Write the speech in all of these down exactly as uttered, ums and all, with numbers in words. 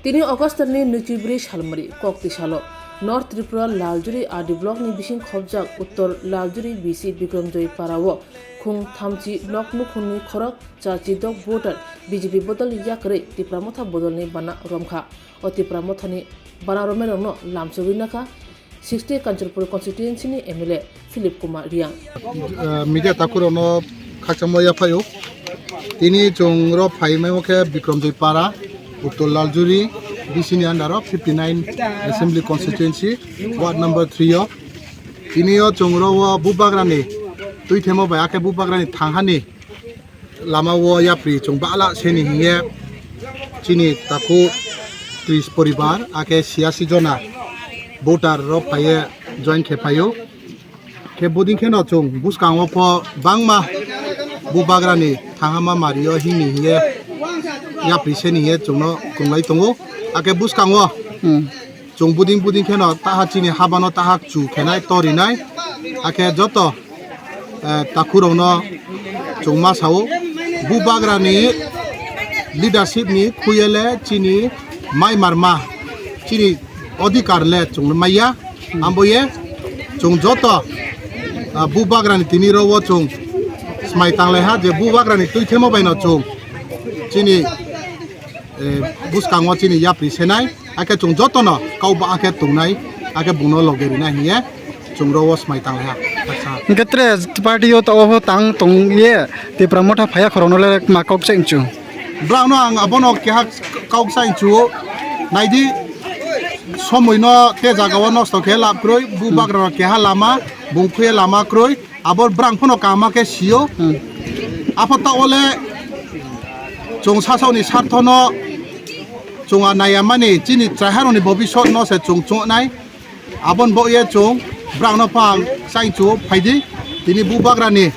Tini August ni nwichibrwi salmari kok tisalo North Tripura Laljuri R D block ni bising khopjak Uttor Laljuri B C Bikramjoy para o khung thamchi nok nukhungni khorok chachi dok voter B J P bodolni yakarwi Tipra Motha bodolni bana romkha. O Tipra Mothani bana romnairokno lamsogwi nakha sixty Kanchanpur constituency ni M L A Philip Kumar Riang. Eh, media takhurokno khakchangma yaphaio. Tini chwng ro phaimaimo khe Bikramjoy Para, Uttor Laljuri, B C ni under o fifty nine Assembly Constituency, Ward number three o. Tini o chwng ro o Bubagrani twithemo bai, akhe Bubagrani thanghani lama o yapri chwng bala seni hiye chini takhuk tris poribar, akhe siyasi jona voter rok phaiye join khe phaio. Khe bodin kheno chwng bwskango pho bangma Bubagrani thangama mario himni hiye yapri seni hiye chwngno kwrwnglai tongo. Akhe bwskango Hmm. Chwng buding buding kheno taha chini habano taha chu khenai torinai, hakhe joto, eh, takhurokno chwng ma sao, Bubagrani leadership ni khuyele chini mai marma, chini odhikar le chwng maya, amboye chwng joto, ah, Bubagrani tini rowo chwng smai tanglaiha je Bubagrani twithemo baino chwng chini eh, bwskango chini yapri senai, hakhe chwng jotono kok ba hakhe tongnai, hakhe bungno loge rinai hiye chwng ro o smai tanglaiha. Hwnkhe tere party o to obo tang tong ye Tipra Motha phaiya khorokno le ma kok chengchu. Brao no ang abono keha kok chengchu, naidi somoi no te jaga o nosto khe lab kroi, Bubagra keha lama, bung khuye lama kroi, Abo brang phano kaham khe sio. Hmm. Apha ta ole chwng sasao ni sartho no chwng a naiya mani chini chaiharoni bobisot no se chwng chungnai. Abon bo ye chwng brang no phang chai chu phaidi. Tini Bubagrani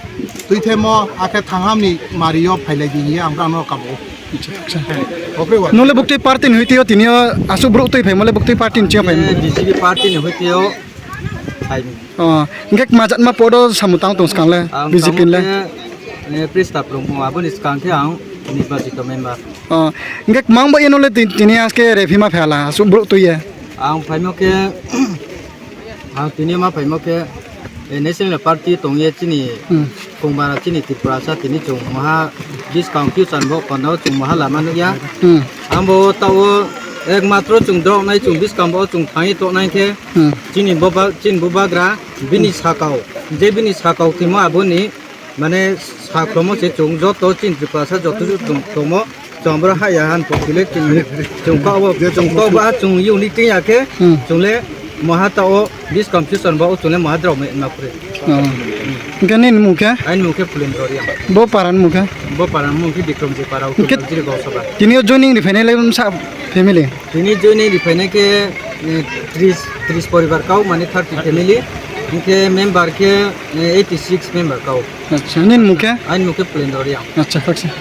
twithemo akhe thangham ni mario phailai di hiye ang brang no kabo. Nole buktui party ni huitio tini o asuk bruk tui phaimole buktui party ni chio phaimo. B J P party ni huitio phaimo. Oh, hingke kma jatma podo samung tang tong swkang le, ang B J P le? Samung khe, eh, Prista Prongmo, aboni swkang khe ang nirbachito member. Oh, hingke kwmang bo eno le tin-, tini aske rephima phala, asuk bruk twi ye. Ang phaimo khe, ang tini ma phaimo khe, eh, National Party tong ye chini Hmm. Kongmara chini Tripura sa tini chwng maha biskang future bo kono chwng maha lama nukya. Hmm. Ambo tao ekmatro chwng drok nai chwng biskang bo chwng thangwi tongnai khe Hmm. chini boba, chini Bubagra bini sakao, je bini sakao khimo aboni mane sakromo se chwng joto chini Tripura sa joto chwng tomo chwng boro haya han pokile chwng, chwng kabo, chwng kabo ha chwng unity ya khe Hmm. chwng le maha tao biskang future bo chwng le maha drok mai na pure. Oh. Hingke nini mung khe? Aini mung khe Pulendra Riang. Bo parani mung khe? Bo parani mung khe Bikramjit Para, Hingke Uttolajiri Gausabha. Tini o joining ri phainai le sa family? Tini joining ri phainai khe, eh, tris, tris poribar kau, mane thirty family. Hingke member khe, eh, eighty six member kau. Acha, nini mung khe? Aini mung khe Pulendra Riang. Acha, khaksa.